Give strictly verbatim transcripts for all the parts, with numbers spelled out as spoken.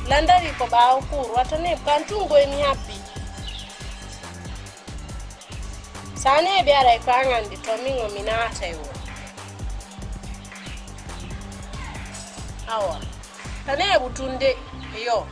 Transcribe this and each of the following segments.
Landari ko ɓaawo kuur, wata neeɓu, kan tun goy mi habbi. Sa neeɓi aray ko an anndi to min o mi naatay woo. Awa. Ka neeɓu tun de, yo.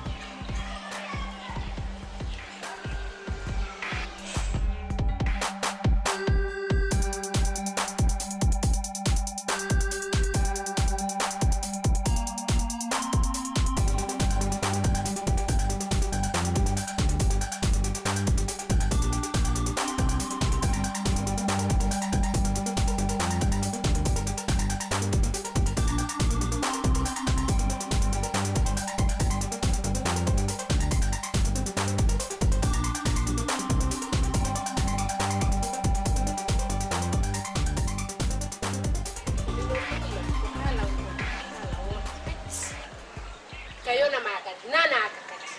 Ka yona ma kadi, nanaa ka kadi.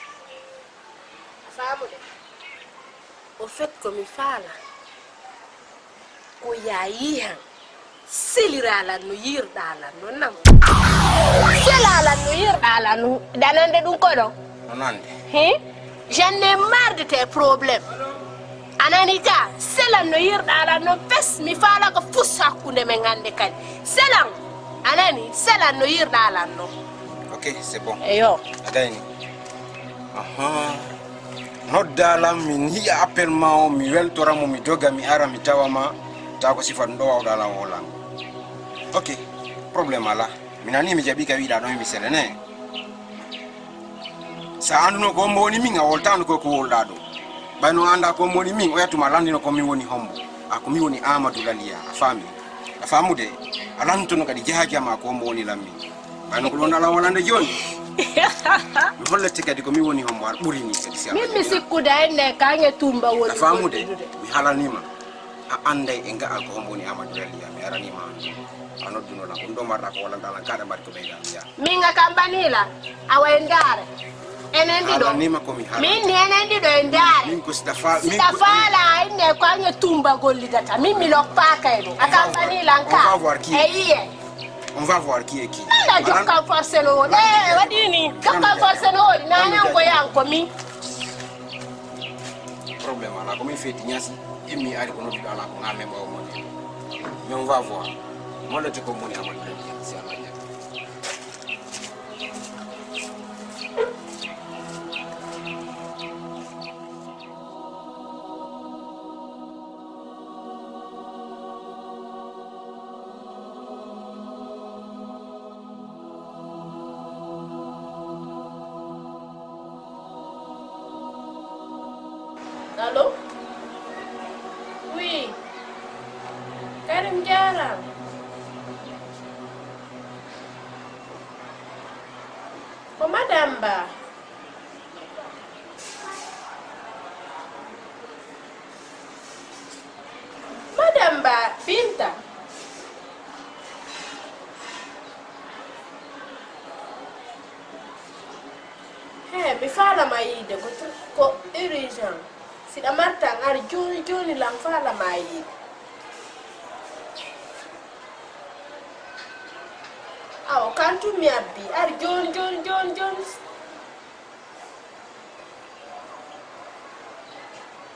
A faamu de? Au fait, ko mi faala, ko yaa yihan seliraalan no yiirɗaa lan non nan. Selaalan no yiirɗaa lan non. Ɗa nande ɗun ko ɗon? No nande. Hin? J'en ai marre de tes problèmes. A nani ka, selan no yiirɗaa lan non, pes, mi faala ko fus hakkunde men hande kadi. Selan, a nani, selan no yiirɗaa lan non. Ok, c'est bon. Eyo. A gayni. Ahaa. Noddaa lan, mi yi'a appel maa on, mi weltora mo, mi doga, mi ara, mi tawa ma. Taa ko sifa ɗun ɗoo waawuɗaa lan woo lan. Ok, problème alaa. Mi nanii mi jaɓii ka wi'uɗaa ɗon, mi sele ne. Sa anduno ko hombo woni min, a woltaano ko ko wowluɗaa ɗoo. Ɓay no a anndaa ko hombo woni min, oya tuma a lanndino ko min woni hombo. A ko min woni Aamadu Laliya, a faami? A faamude? A lannditono kadi jaaja maa ko hombo woni lan min. Ɓay no ko ɗon alaa wonande jooni. Mi hollete kadi ko min woni hombo, aɗa ɓuri ni kadi si a Min mi sikkude enne kaŋŋe Tumba woni a faamude? Goɗɗude. Mi haalanii ma. A annday e nga'al ko hombo woni Aamadu Laliya, mi aranii ma. A nodduno lan, ko ɗun ɗoo marɗaa ko wallanɗaa lan, kaɗa mari ko ɓeydaa mi yaa. Min a kambanii lan, awa en ndaare. Enen ɗiɗo. Haalanii ma ko mi haala. Min ni enen ɗiɗo en ndaare. Min ko si ɗa fa-, si min ɗa ko faala, a inne ko aŋŋe Tumba gollidata. Min mi loppaaka e ɗun. A kambanii lan ka. On va voir qui est qui. E yiye. On va voir qui est qui. Ala jokkan forcé no woni. Eh, waɗi ni. Jokkan forcé no woni. Nanen ko yan ko min. Problème alaa, ko min feeti ɲaasi, immi ari ko nodduɗo alaa ko ŋaamen ɓaawo mon en. Mais on va voir. Mo hollete ko moni Amadou Lamine, si Allah jaɓi. Allo? Oui. Karim, jaaraama. Ko Madame Ba. Madame Ba, Binta. He, mi faala ma yiide ko, ko urgent. Si ɗa martan, ar jooni jooni lan faala ma yiide. Awa, kan tun mi abbi, ar jooni jooni jooni jooni.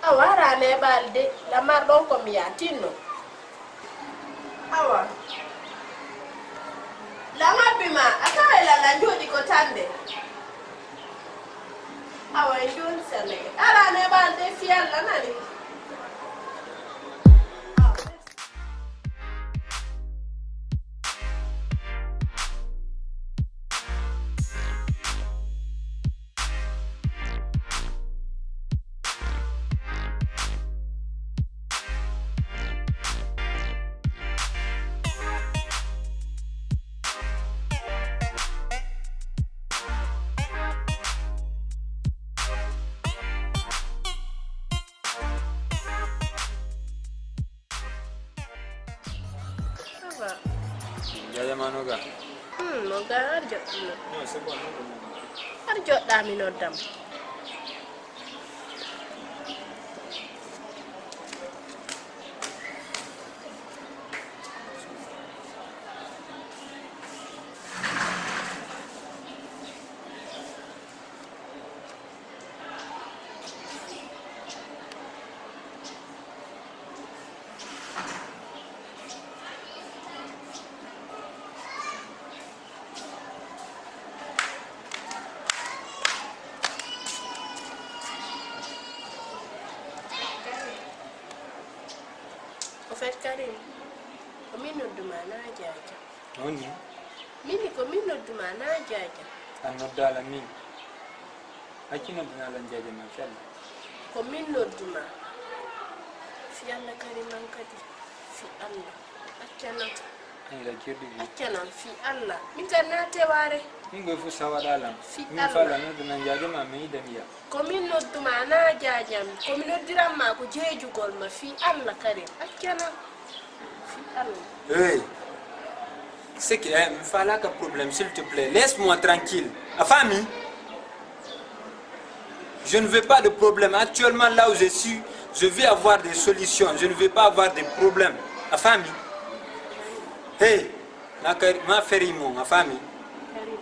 Awa, ara neeɓaali de, lamar ɗon ko mi yaa tinno. Awa. Lamar bi ma, a taway lalla jooɗi ko tambe. Awa, en jooni sene. Ara neeɓaali de, si Alla nani. Awa. Ça va? Jaajama no ga? Hmm, no ga har joɗɗo. Non, c'est bon, non, non, non. Har joɗɗa mi noddam. Karim, ko min noddu ma, na jaaja. Woni? Min ko min noddu ma, na jaaja. A noddaala min? Accu noddu na lan jaaja man fella. Ko min noddu ma. Fi Allah Karim an kadi. Fi Allah. Accanan. Ay, la jirdi bi. Accanan, fi Allah. Min kan na teware. Min goy fu sawaɗa lan. Fi Allah. Min falla noddu nan jaaja ma, mi idamiya. Ko min noddu ma, na jaajam. Ko mi noddiran ma ko jeejugol ma. Fi Allah Karim. Accanan. Fi Allah. Hey. C'est que, eh, mi faalaka problème, s'il te plaît. Laisse-moi tranquille. A faami? Je ne veux pas de problème. Actuellement, là où je suis, je veux avoir des solutions. Je ne veux pas avoir des problèmes. A faami? Hey, ma kari-, ma feri mo, a faami?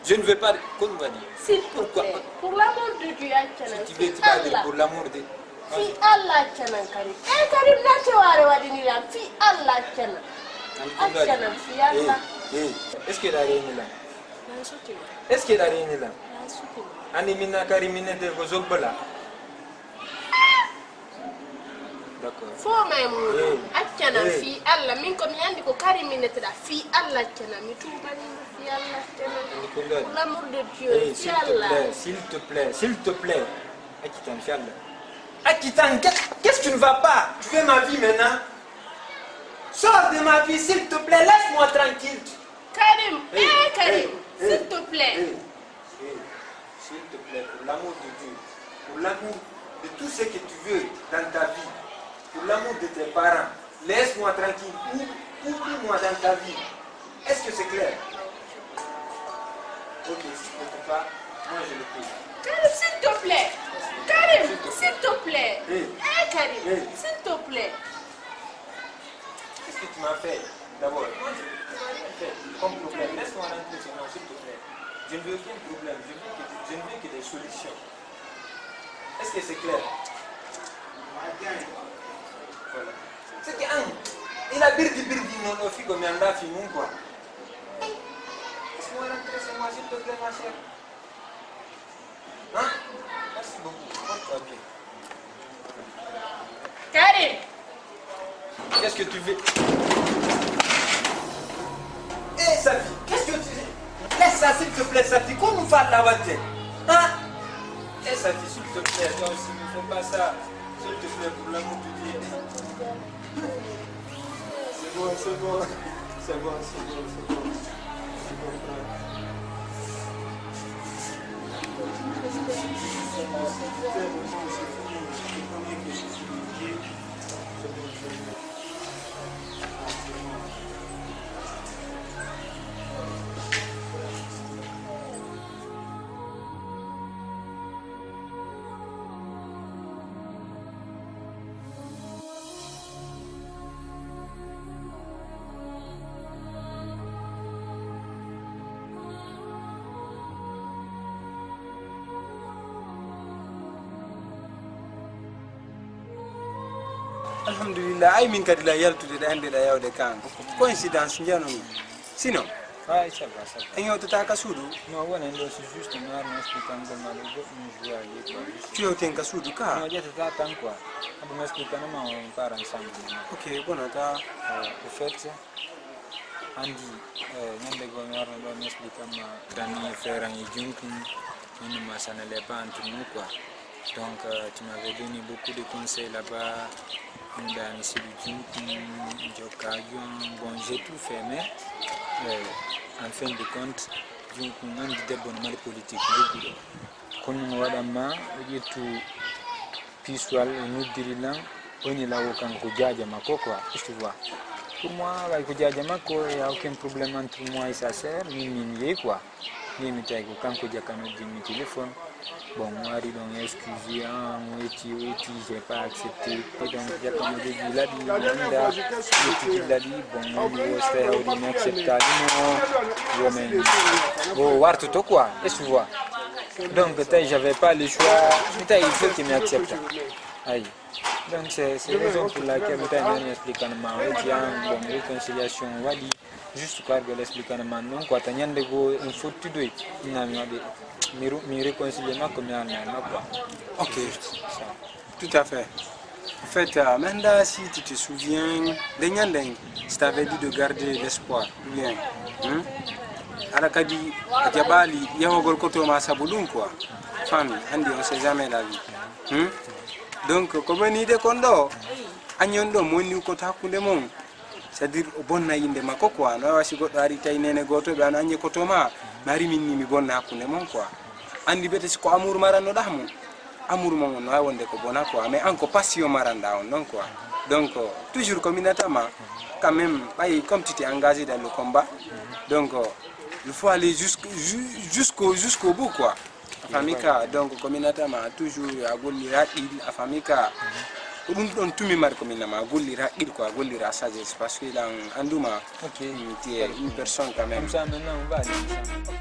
Je ne veux pas de, qu'on va dire. S'il te plaît, pour l'amour de Dieu, accanan. Si tu veux, tu vas dire pour l'amour de, fi Allah, accanan Karim. Eh, Karim, na teware waɗini lan. Fi Allah, accanan. Accanan, fi Allah. Hey, hey. Est-ce que la réuni là? Est-ce que la réuni là? Ani minna Karim minne de ko zobbala. D'accord. Fo may mu. Eh. Accanan, eh, fi Allah. Min ko mi andi ko Karim minneteɗa. Fi Allah, accanan. Mi tuubani mo. Fi Allah, accanan. Pour l'amour de Dieu. Eh, fi Allah. S'il te plaît, s'il te plaît, s'il te plaît. Accitan, fi Allah. Accitan, qu'est-ce, qu'est-ce que tu ne vas pas? Tu veux ma vie maintenant? Sors de ma vie, s'il te plaît, laisse-moi tranquille. Karim, eh, eh, Karim, eh, s'il te plaît. Eh, eh, s'il te plaît, pour l'amour de Dieu, pour l'amour de tout ce que tu veux dans ta vie, pour l'amour de tes parents, laisse-moi tranquille, ou oublie-moi dans ta vie. Est-ce que c'est clair? Ok, si tu ne peux pas, moi je le peux. Karim, s'il te plaît. Karim, s'il te plaît. Eh. Eh, Karim, eh, s'il te plaît. Qu'est-ce que tu m'as fait d'abord? Moi, je, tu m'as rien fait comme problème. Laisse-moi rentrer chez moi, s'il te plaît. Je ne veux aucun problème. Je veux que, je ne veux que des solutions. Est-ce que c'est clair? Voilà. C'est que, hein, il a birdi, birdi, non, non, figo, mais on l'a fini, quoi. Laisse-moi rentrer chez moi, s'il te plaît, ma chère. Hein? Merci beaucoup. Porte-toi bien. Karim! Qu'est-ce que tu veux? Eh, Safi, qu'est-ce que tu veux? Laisse ça, s'il te plaît, Safi. Qu'on nous parle là-bas, hein? Eh, Safi, s'il te plaît, toi aussi, ne fais pas ça. S'il te plaît, pour l'amour de Dieu. C'est bon, c'est bon. C'est bon, c'est bon, c'est bon. Je comprends. C'est bon, c'est bon, c'est bon. Je connais que je suis obligé. C'est bon, c'est bon. Ah, c'est bon. Alhamdulillah, ay min kadi la yaltude ɗa hannde ɗa yawde kan. Coïncidence njanumi. Sinon, ah, ça va, ça va. En yewtata ka suudu? Non, wona en ɗo, c'est juste mi arno expliquer angol ma ɗo goɗɗum joie libre. Tu yewten ka suudu ka? Non, ƴettata tan quoi. Aɗum expliquer no ma on part ensemble. Ok, bonata. Euh, au fait, andi, euh, ñande goo mi arno ɗo mi expliquer ma dani feeran e junkun, min ma ça n'allait pas entre nous quoi. Donc, euh, tu m'avais donné beaucoup de conseils là-bas. Nda mi siɗi junkun, jokka avion. Bon, j'ai tout fait, mais, euh, en fin de compte, junkun andi debbo no mari politique lugguɗo. Kono no waɗan ma, o ƴettu piisuwal, o noddiri lan, o ni lawo kanko jaaja makko quoi, tu vois. Pour moi, way ko jaaja makko, y a aucun problème entre moi et sa sœur, min, min yehi quoi. Ni mi tawi ko kanko jaka noddi mi téléphone. Bon, mo ari ɗon excuse, ah, mo wetti, o wetti, j'ai pas accepté. Et donc, jaka mo jogii laɓi, mi annda, yettiti laɓi, bon, mi woni wo so tawi hawri mi acceptali mo, wo men, wo wartoto quoi, est-ce que tu vois? Donc, tawi j'avais pas le choix, mi tawi il faut que mi accepta. Ayi. Donc, c'est, c'est raison pour laquelle mi tawi mi expliquer ma, o wetti an, bon, réconciliation waɗi. Juste ko argol expliquer man non quoi, ta ñande goo en fottidoy, na mi waɗi, mi ru-, mi réconcilier makko, mi haalna e makko quoi. Ok. Juste ça. Tout à fait. En fait, euh, mi anndaa si tu te souviens, nde ɲande, si t'avais dit de garder l'espoir, ou bien, hmm? Hara kadi a jaɓaali yahugol koto ma sabu ɗum, quoi. Fami, anndi, on sait jamais la vie. Hmm? Donc, ko woni de kon ɗo, aɲon ɗo, mo woni koto hakkunde mon. C'est-à-dire, o bonna innde makko, quoi. No waawi si goɗɗo ari tawi neene gooto, ɓe ano aɲe koto ma, mi ari min ni mi bonna hakkunde mon, quoi. Anndi bete si ko amour marannoɗaa mo, amour mon on no waawi wonde ko bona, quoi. Mais an ko passion maranɗaa on non, quoi. Donc, toujours ko mi natama, quand même, ɓay comme tu t'es engagé dans le combat. Donc, il faut aller jusqu'-, ju-, jusqu'au, jusqu'au bout, quoi. A faami ka, donc, ko mi natama toujours a gollira haqqil, a faami ka. Ko ɗum ɗon tumi mari ko mi nama, a gollira haqqil quoi, a gollira sagesse, parce que lan annduma, ok, mm, tu es une personne quand même. Comme ça, maintenant, on va aller ensemble. Ok.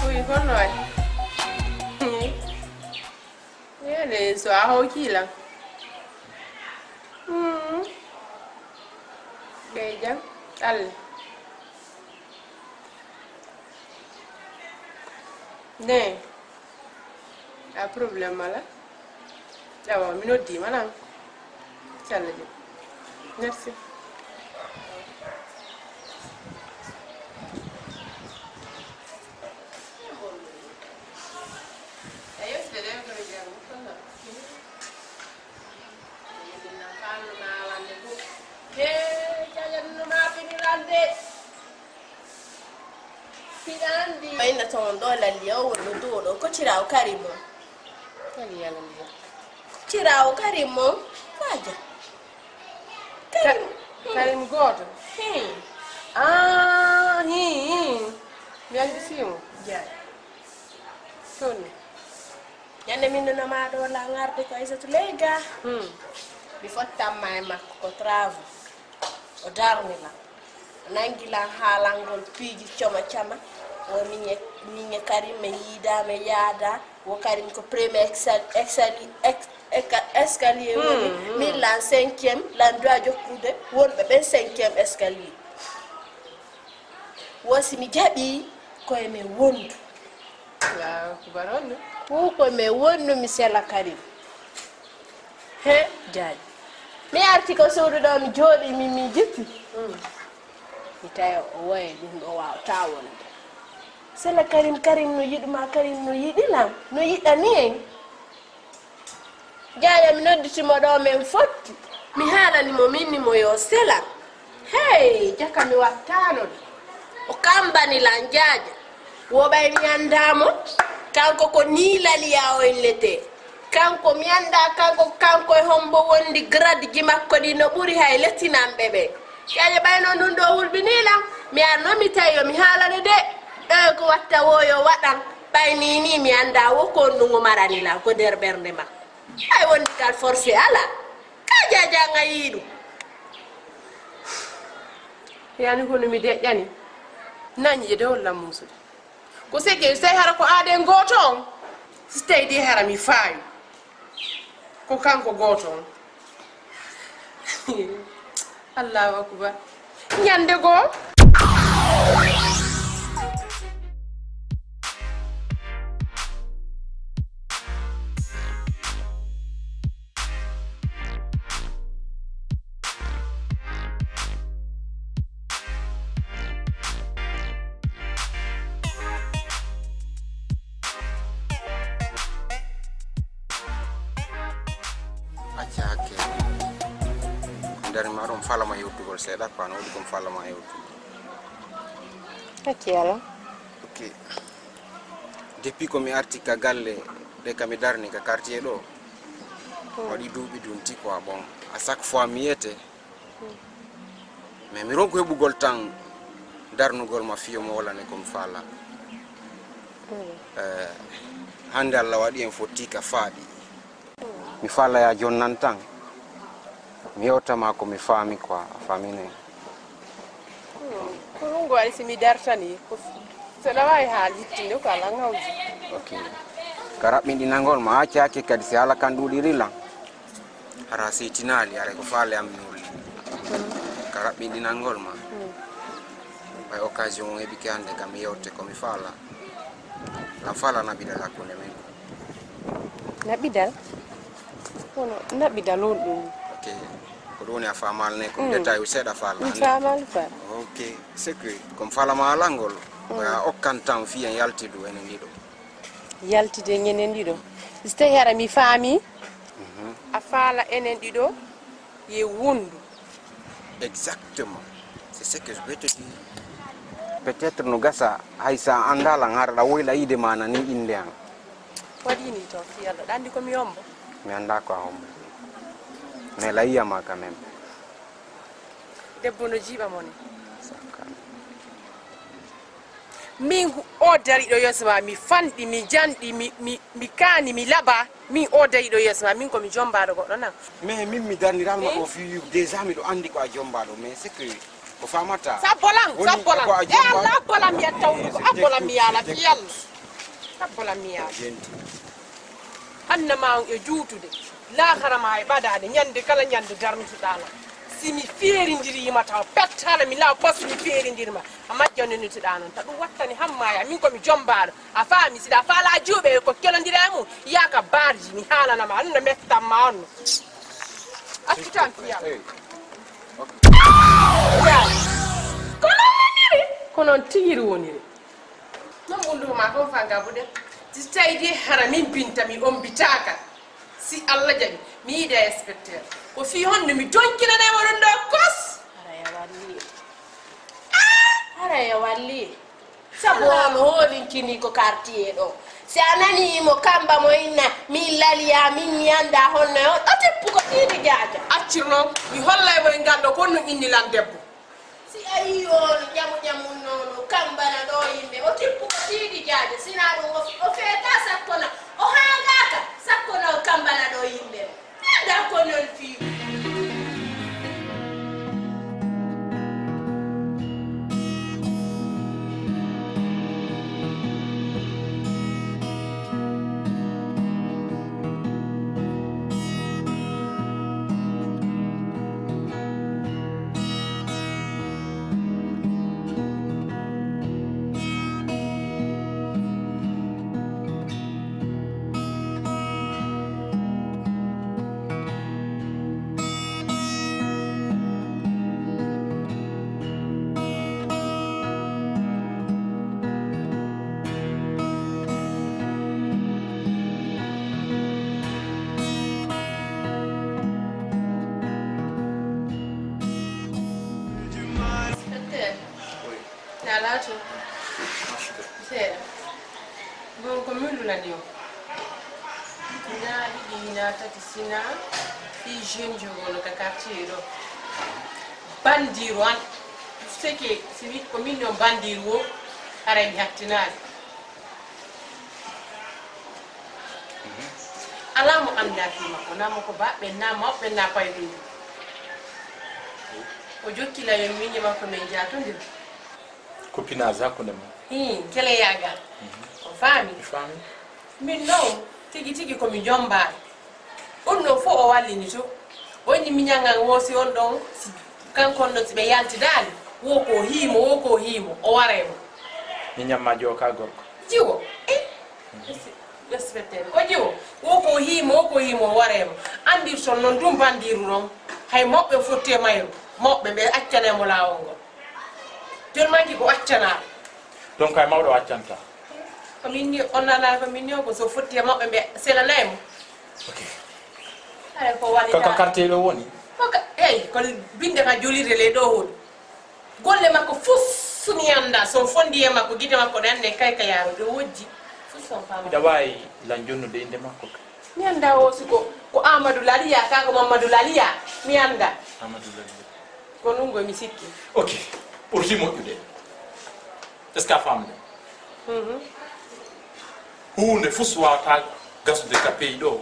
Uy, honno waɗi? Yele, so a hokki lan. Hmm. Ɓe jam, Allah. Ne. A problème alaa. Awa, mi noddiima lan. Inchallah. Merci. Hee, Jaaja, no maa fini lan de. Hiɗa anndi. Mayna ton ɗo lalli o wonno dow ɗo. Ko ciraawo Karim on? Lalli yalla ndiya. Ko ciraawo Karim on? Jaaja. Karim. Ka-, Karim gooto? Hmm. Ah, hi, hi. Mi anndi si mo. Jaaja. Toni. Ɲande min nana maa ɗo lan arde ko Aysatu ley ga. Hmm. Mi fottan ma e makko ko travaux. O darni lan. O nangi lan haalangol piiji cama cama. Wo min e, min e Karim mi yiida, mi yaada. Wo Karim ko premier excel-, excel-, ex-, ex-, escalier woni. Hmm, hmm. Min lan cinquième, lan doit jokkude wonɓe ɓen cinquième escalier. Wo si mi jaɓi, ko e men wondu. Allahu akbar on. Ko ko men wondu, mi sela Karim. He, Jaaja. Mi arti ko suudu ɗo, mi jooɗi, mi, mi jippi. Mm. Mi tawi o wayi ɗum ɗo waawataa wonde. Sela Karim, Karim no yiɗu ma, Karim no yiɗi lan, no yiɗani en. Jaaja, mi nodditi mo ɗo, men fotti. Mi haalani mo min ni mo yo selan. Hey, jaka mi wattaano ɗo. O kambani lan Jaaja. Wo ɓay mi anndaa mo. Kanko ko nii laliyaa o innetee. Kanko mi anndaa, kanko, kanko e hombo wondi grade ji makko ɗi no ɓuri hay letinanɓe ɓe. Jaaja ɓay non ɗum ɗo hulɓinii lan. Mi arno mi tawi yo mi haalane de. Ɗo e ko watta wo yo waɗan. Ɓay nii nii mi anndaa wo ko on ɗum o marani lan ko nder ɓernde makko. Hay wondi kal forcé alaa. Ka Jaaja nga yiɗu. Yani kono mi deƴƴani. Nañi je de walla muusude. Ko sege, si tawi hara ko aaden gooto on. Si tawi de hara mi faawi. Ko kanko gooto on. Allahu akbar. Ɲande goo. Acca hakke. Dari ma ɗum fala ma yewtugol seeɗa, ko an woni ɗum fala ma yewtugol. Acci ala. Ok. Depuis ko mi arti ka galle, de ka mi darni ka quartier ɗo, hmm, waɗi duuɓi dunti quoi. Bon, à chaque fois mi yiyete, hmm, mais mi ronku heɓugol tan darnugol ma fiyo mo wala ne ko mi faala. Hmm. Eh, hannde Allah waɗi en fotti ka faaɗi. Mi faala ya jonnan tan. Mi yewta ma ko mi faami quoi, a faami ne? Hmm. Ko ɗum waɗi si mi dartani ko So ɗa waawi haal yittinde ko alaa ngawdi. Ok. Ka raɓɓinɗinangol ma, accaaki kadi si haala kan ɗuuɗiri lan. Hara seytinaali, haray ko faale am mi wulli. Ka raɓɓinɗinangol ma. Hmm. Ɓay occasion on heɓike hannde kam mi yewte ko mi faala. Lan faala naɓiɗal hakkunde men. Naɓiɗal? Kono naɓiɗal on ɗum. Ok. Ko ɗum woni a faamaali ne, ko mi Mm. détail seeɗa faala. Mi faamaali faala. Ok. C'est que, comme faala ma alaa ngol, Mm. a okkan tan fii en yaltidu enen ɗiɗo. Yaltiden enen ɗiɗo. Si tawii hara mi faami, Mhm. a faala enen ɗiɗo, ye wondu. Exactement. C'est ce que je veux te dire. Peut-être no gasa, hay sa anndaa lan, hara ɗa woyla yiide maana ni innde an. Waɗi ni toon fii Alla, ɗa anndi ko mi hombo? Mi anndaa ko a hombo. Mais la yiya ma quand même. Debbo no jiiɓa mo ni. Sakka. Min hu-, o dariɗo yeeso ma, mi fanɗi, mi janɗi, mi, mi, mi kaani, mi laɓa. Min o dariɗo yeeso ma, min ko mi jombaaɗo goɗɗo nan. Mais min mi darniral ma Eh? o fii déjà miɗo anndi ko a jombaaɗo, mais c'est que ko faamata. Sabbo lan, Woni sabbo lan. ko a E Allah, jombaaɗo. abbo lan mi yatta hunduko, abbo lan mi yaala fii Allah. Abbo lan mi yaala. Jenti. Annama on e juutude, laakara ma e ɓadaade, ñande kala ñande darnituɗaa lan. Si mi feerindiriima taw, pettaana mi laaw, pasu mi feerindirma, a majjaninotoɗaa non. Ta ɗum wattani hammaaya, min ko mi jombaaɗo. A faami, si ɗa faalaa juuɓe ko kelondira e mum, yaa ka baarji, mi haalana ma, anno mettan ma anno. Accu tan fiyam. Hey. Yaa. Ko non woniri? Ko non tigiri woniri. Non mun ɗum maa kon faa ngabude. Si tawi de hara min Binta mi ombitaaka. Si Alla jaɓi, mi yiida inspecteur. Ko fii honno mi donkinanay mo ɗum ɗoo kos? Hara ya walli. Ah! Hara ya walli. Sabu on hoolinkini ko quartier ɗoo. Si a nanii mo kamba mo inna, min laliyaa, min mi anndaa honno e on, o tippu ko tiiɗi jaaja. Accir non, mi hollay mo e ngal ɗoo ko honno inni lan debbo. Si a yii on ƴamu ƴamu non, o kambana ɗoo yimɓe, o tippu ko tiiɗi jaaja. Sinaa ɗum o, o feetaa sakko na, o haangaaka sakko na o kambana ɗoo yimɓe. Ndaa ko non fii. Inspecteur. Oui. Na laato. Seeɗa. Bon, ko min lulani on. Hinaa ɗiɗi, hinaa tati, sinaa fii jeune jogono ka quartier ɗoo. Bandiiru an. Seke, si mi, ko min non bandiiru o, haray mi hattinaali. Alaa mo anndaa fii makko, naa mo ko baɓɓen, naa mawɓen, naa payɓe. O jokki layon miije makko men jaatondira. Copinage hakkunde mon. Hii, keleyaagal. Mhm. O faami? Mi faami. Min non, tigi tigi ko mi jombaaɗo. On ɗon fof o wallini to. O inni miñan an woo si on ɗon, si kanko on ɗon si ɓe yaltidaali, wo ko hiimo, wo ko hiimo, o waray mo. Miñan ma jooka gorko. Jiwo, eh? Respecté. Ko jiwo, wo ko hiimo, wo ko hiimo, o waray mo. Anndirton non ɗum banndiiru non, hay mawɓe fotti e mayru, mawɓe ɓe accanay mo laawol ngol. Jooni manki ko accanaa. Donc hay mawɗo accanta. Ko min ni, on nanaa ko min ni, on ko so fotti e maɓɓe ɓe selanay mo. Ok. Hara ko wali ka, ka quartier ɗo woni? Ko ka, hey, ko binde ka julirde le ɗo woni. Golle makko fus mi annda, so fondi e makko, gite makko ɗe annde kay ka yaaro, ɗe wojji. Fus on faama. Ida wawi lan jonnude inde makko ka. Mi annda o si ko, ko Amadou Laliya, ka ko Mamadou Laliya, mi annda. Amadou Laliya. Ko ɗum ko mi sikki. Ok, ɓurti moƴƴude. Est-ce que a faamde? Mhm. Huunde fof so waawata gasdude ka pays ɗo.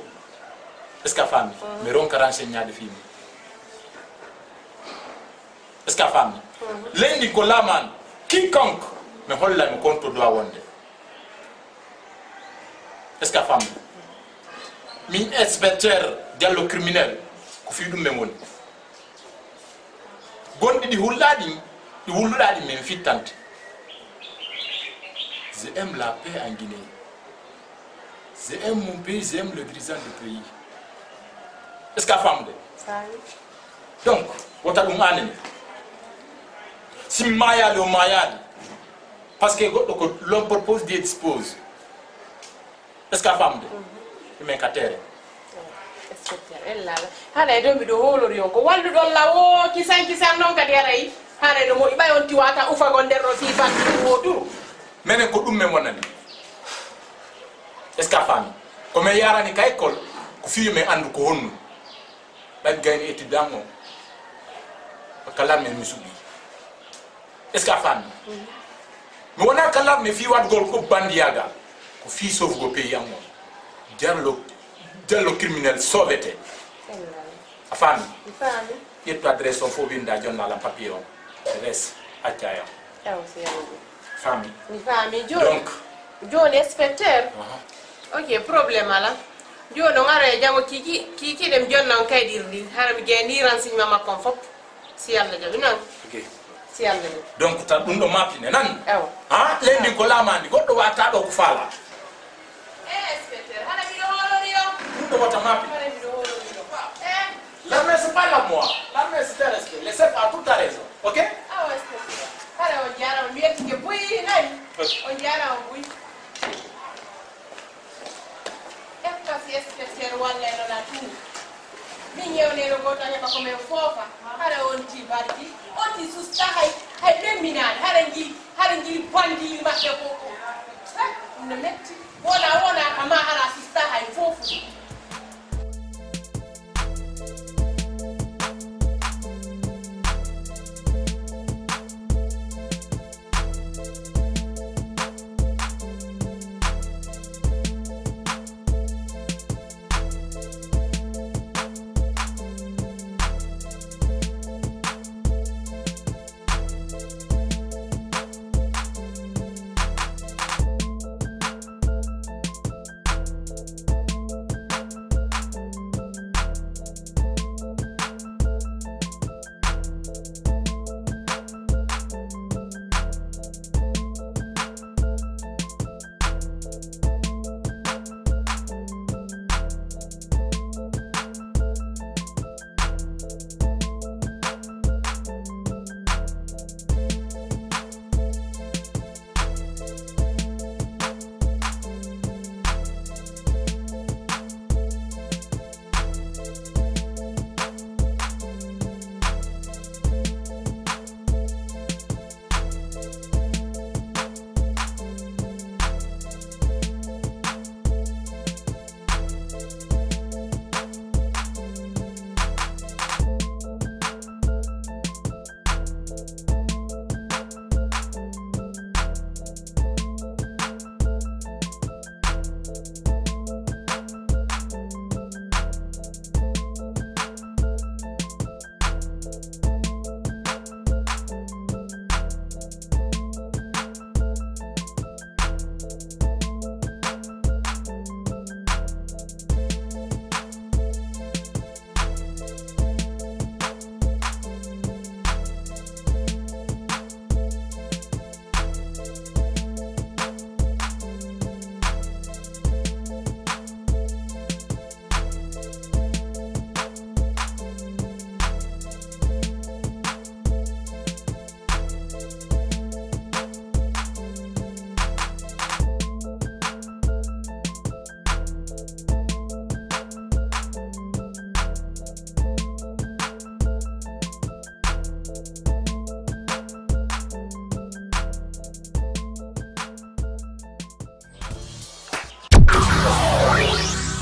Est-ce que a faami? Mhm. Mi ronka renseignaade fii mum. Est-ce que a faami? Mhm. Leydi ko laamu an. Quiconque Mi holla mi konto doit wonde. Est-ce que a faami? Min inspecteur Diallo criminel, ko fii ɗum men woni. Gonɗi ɗi hulɗaa ɗin, ɗi hulɗuɗaa ɗin men fittante. Je aime la paix en Guinée. Je aime mon pays, je aime le dirigeant du pays. Est-ce que a faami de? Faami. Donc, wota ɗum aanene. Si mi maayaali, o maayaali. Parce que goɗɗo ko l'homme propose, Dieu dispose. Est-ce que a faami de? Mhm. Ɗum en ka terrain. Inspecteur, en laala. Hara e ɗo miɗo hoolori on. Ko walluɗon la woo kisan kisan non kadi aray. Hara e ɗo mo iɓay on tiwata ufagol nder ɗo fii bantu woo duru. Menen ko ɗum men wonani. Est-ce que a faami? Ko men yarani ka école, ko fii men anndu ko honno. Ɓay gayni étude an on. Ko kala men mi suɓii. Est-ce que a faami? Mhm. Mi wonaa ka l'armée fii waɗugol ko bandiyaagal, ko fii soofugol pays an on. Diallo, Diallo criminel sauvete. Wallahi. A faami? Mi faami. Ƴettu adresse on fof, winnda, jonna lan papier on. Res, acca yan. Awa, si yawugo. Faami? Mi faami. Jooni, donc, jooni, inspecteur. Aha. Ok, problème alaa. Jooni on ara e jango kiiki, kiiki ɗe mi jonna on kayɗirɗi. Hara mi jeyanii renseignement makko on fof. Si Alla jaɓi non. Ok. Si Alla jaɓi. Donc, ta ɗum ɗo mappine nan. Ewa. Ha? Leydi ko laamaandi, goɗɗo watta ɗo ko faala. Eh, inspecteur, hara miɗo hoolori on. Ɗum ɗo wata mappine. Hara miɗo hoolori on. Eh? L'armée, c'est pas la moi. L'armée, c'est un respect. Le chef a tout à raison. Ok? Awa, inspecteur. Hara on jaaraama, mi yettike buy, nani? Ok. On jaaraama buy. Ekka si inspecteur walla eno la tuur. Min yewneno gooto an heɓa ko men foofa. Hara on ti barki, on ti susta hay, hay ɓemminaani. Hara nji, hara nji bandiiri maɓɓe ko. He, ɗum no metti. Wona, wona kama hara susta hay foofu.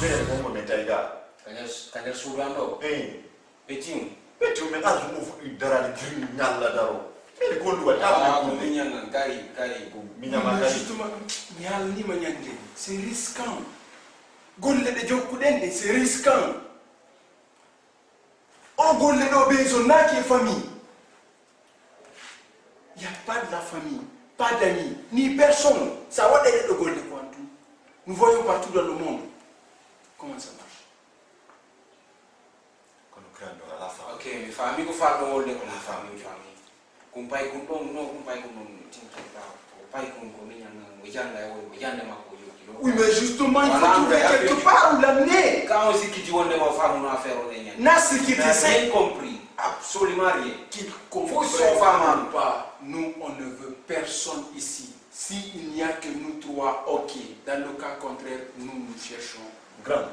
Bee, moom mo ne tey gaa. Ka nder, ka nder suudu an ɗoo? Eey. Petin. Petin, mais âge mo fuɗɗi daraade, jiri ñalla daro. Ɓeyde ko ndu waɗi, ah, ko miñan nan, kari, kari. Ko miñama kari. Justement, mi haalniima ñande, c'est risquant. Golle ɗe jokkuɗen ɗe, c'est risquant. O golle ɗo, ɓe so naaki e famille. Y a pas de la famille. Pas d'amis, ni personne. Ça va d'être de gold quoi tout. Nous voyons partout dans le monde. Comment ça marche? Kono kando ala fa. Ok, mi faami ko falɗo wolde ko mi faami, mi faami. Kumpay kun ɗon, no kumpay kun ɗon, tintin ka. Ko pay kun ko miñan nan, mo jannga e woy, mo jannde makko o yotti ɗon. Oui, mais justement, il faut trouver quelque part où l'amener. Quand on sikkiti wonde mo faamuno affaire on e ñande. Na sikkiti, c'est bien compris. Absolument rien. Qu'il comprenne pas. Faut son femme. Nous, on ne veut personne ici. S'il n'y a que nous trois, ok. Dans le cas contraire, nous, nous cherchons. Grand.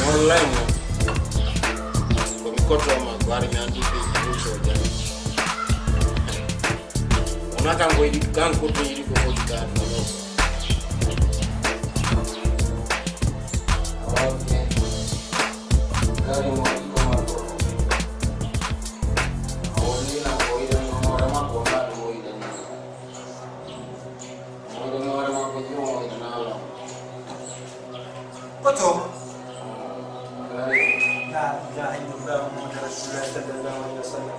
Wallahi mo. Ko mi koto ma, ko hari mi andi ɓe yiɗi so jani. Wona kanko yiɗi, kanko to yiɗi ko woni ka no. Ok. Hari mo yiɗi ko ma ko. O woni na ko yiɗi no hoore makko, na ɗum o yiɗi. Koto. La ilaha illallah Muhammadu Rasulullah sallallahu alaihi wasallam.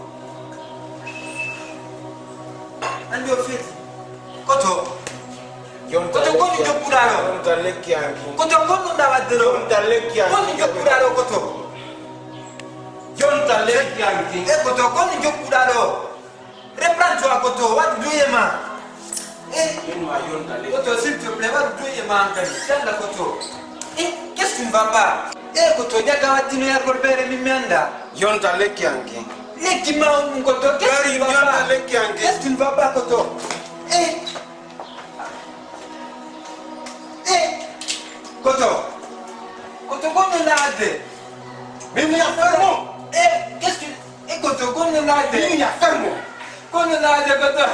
Andi o feti. Koto. Koto, koni jokkuɗaa ɗo? Jonta lekki an kin. Koto, koni ɗa wadde ɗo? Jonta lekki an kin. Koni jokkuɗaa ɗo, koto? Jonta lekki an kin. E koto, koni jokkuɗaa ɗo? Reprends-toi, koto, waɗu duye ma. Eh, koto, s'il te plaît, waɗu duye ma hankali. Yalla, koto. Eh, qu'est-ce qui ne va pas? Eh, koto, jaga waddino yargol beere min mi annda. Yonta lekki anki. Lekki ma on ɗum, koto. Qu'est-ce qui ne va pas? Yonta lekki anki. Qu'est-ce qui ne va pas, koto? Eh. Eh, koto. Koto, kono laade. Min ya fermo. Eh, qu'est-ce que, eh, koto, kono laade. Min ya fermo. Kono laade, koto.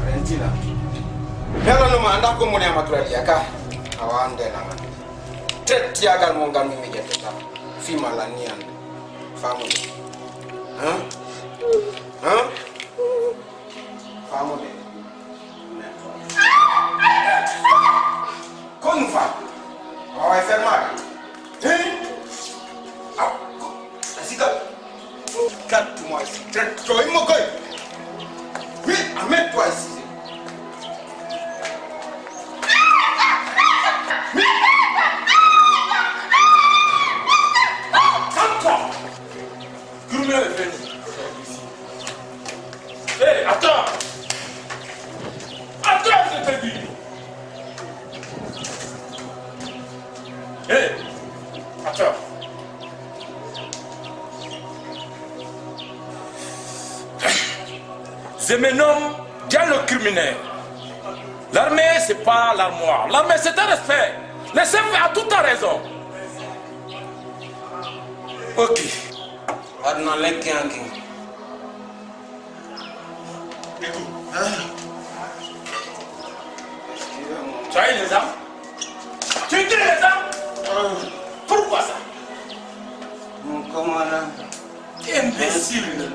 Rentina. Nela no ma anda ko mo ne ma turali aka. Awande na ma. Tettiyagal mo ngal mi jette ta. Fi ma la ni ande. Famu. Hein? Hein? Famu de. Kon fa. Wa wa ferma. Hein? Ah, asika. Quatre mois ici. Quatre mois. Oui, amène-toi ici. Calme-toi. Criminel est venu. Hé, attends. Attends, je te dis. Hé, attends. Je me nomme Diallo criminel. L'armée, c'est pas l'armoire. L'armée, c'est un respect. Le chef a tout à raison. Ok. Aduna lekki anki. Écoute. Hein? Tu as eu les armes? Tu as eu les armes? Hein? Pourquoi ça? Mon commandant. Imbécile.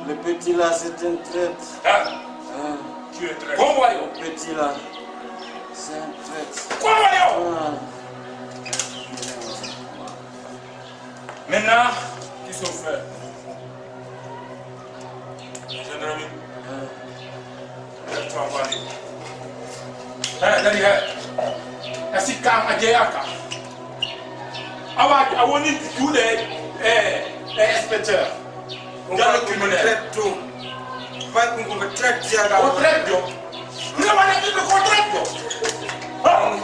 Le petit là, c'est un traître. Hein? Hein? Tu es traître. Convoyons. Le petit là, c'est un traître. Convoyons. Ah. Maintenant, qu'est-ce qu'on fait? Général, lève-toi, on va aller. Hey, Dadi, hey. Est-ce que quand on a dit, awa, I want you to do the, eh, eh, inspector. Diallo criminel. Traite tout. Pas qu'on me traite, Diallo. On traite, yo. Nga wana kitu kwa traite, yo. Ah.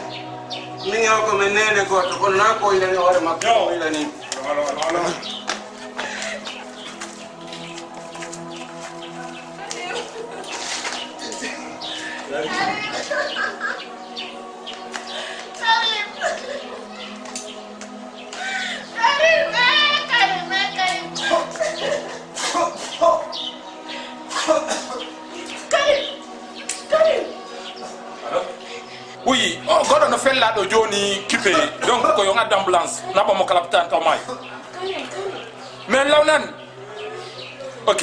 Ninga wako menene kwa, tuko nako ile ni wale makao ile ni. No, no, no, no. Oui, o goɗɗo no fella ɗo jooni kipe, donc ko yo ngaddu ambulance, naɓa mo ka lapitaan taw maayi. Mais law nan, Ok.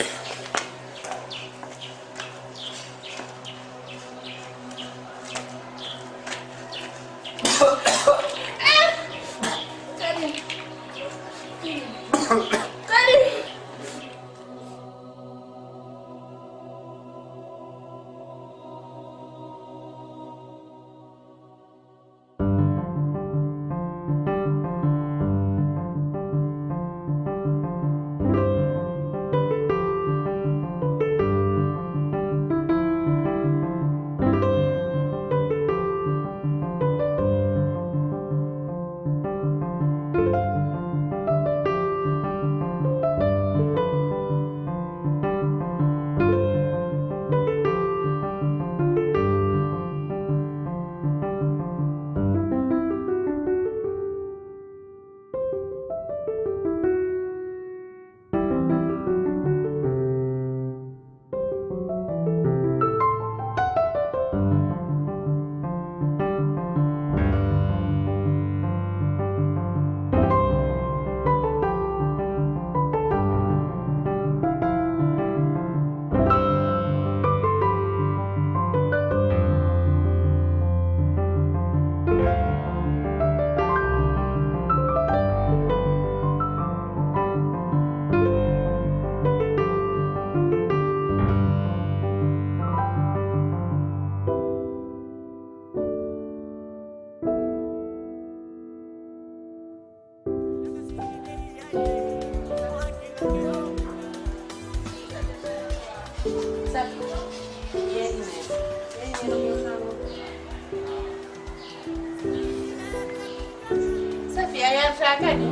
Safi, a yarta kadi?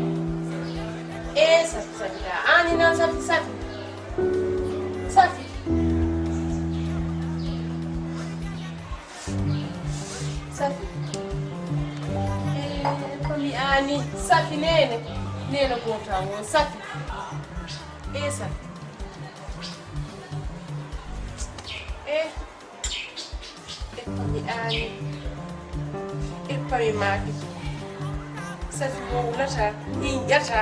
Ee, Safi, Safi, ka aani non, Safi, Safi. Safi. Safi. Ee, ko mi aani. Safi, neene. Neene gooto an on, Safi. Ee, Safi. Ee. Eppa mi aani. Eppa mi maaki. Safi mo wulata, ɲiiɲata,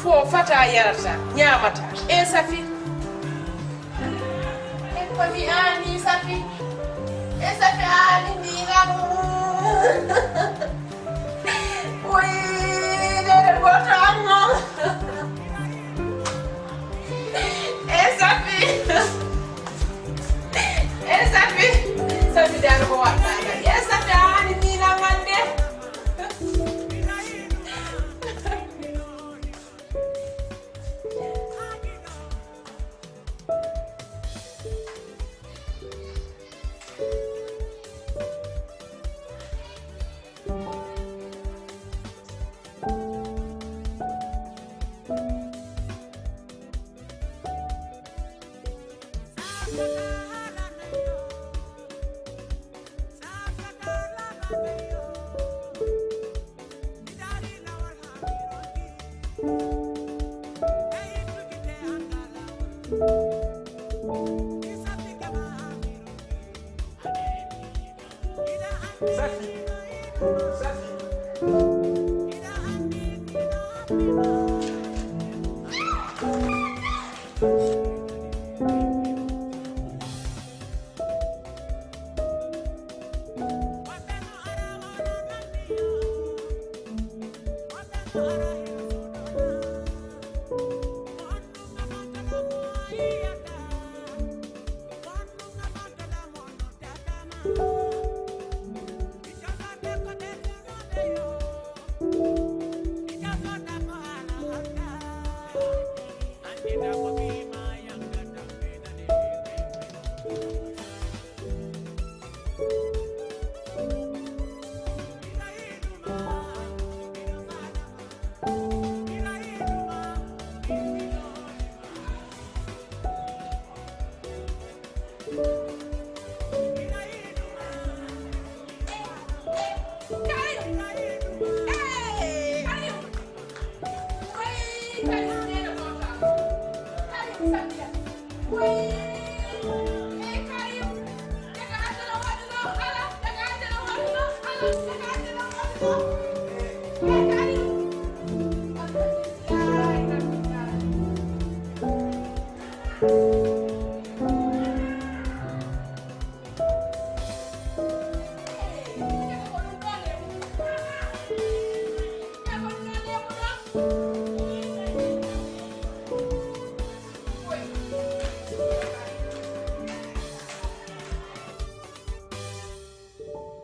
foofataa, yarataa, ɲaamataa. Ee, Safi. Eppa mi aani, Safi. Ee, Safi aani, ndiilam. Uy, neene gooto an non. Ee, Safi. Ee, Safi. Safi, daro ko waɗɗaa kadi. Ee, Safi, a aani miilan man de.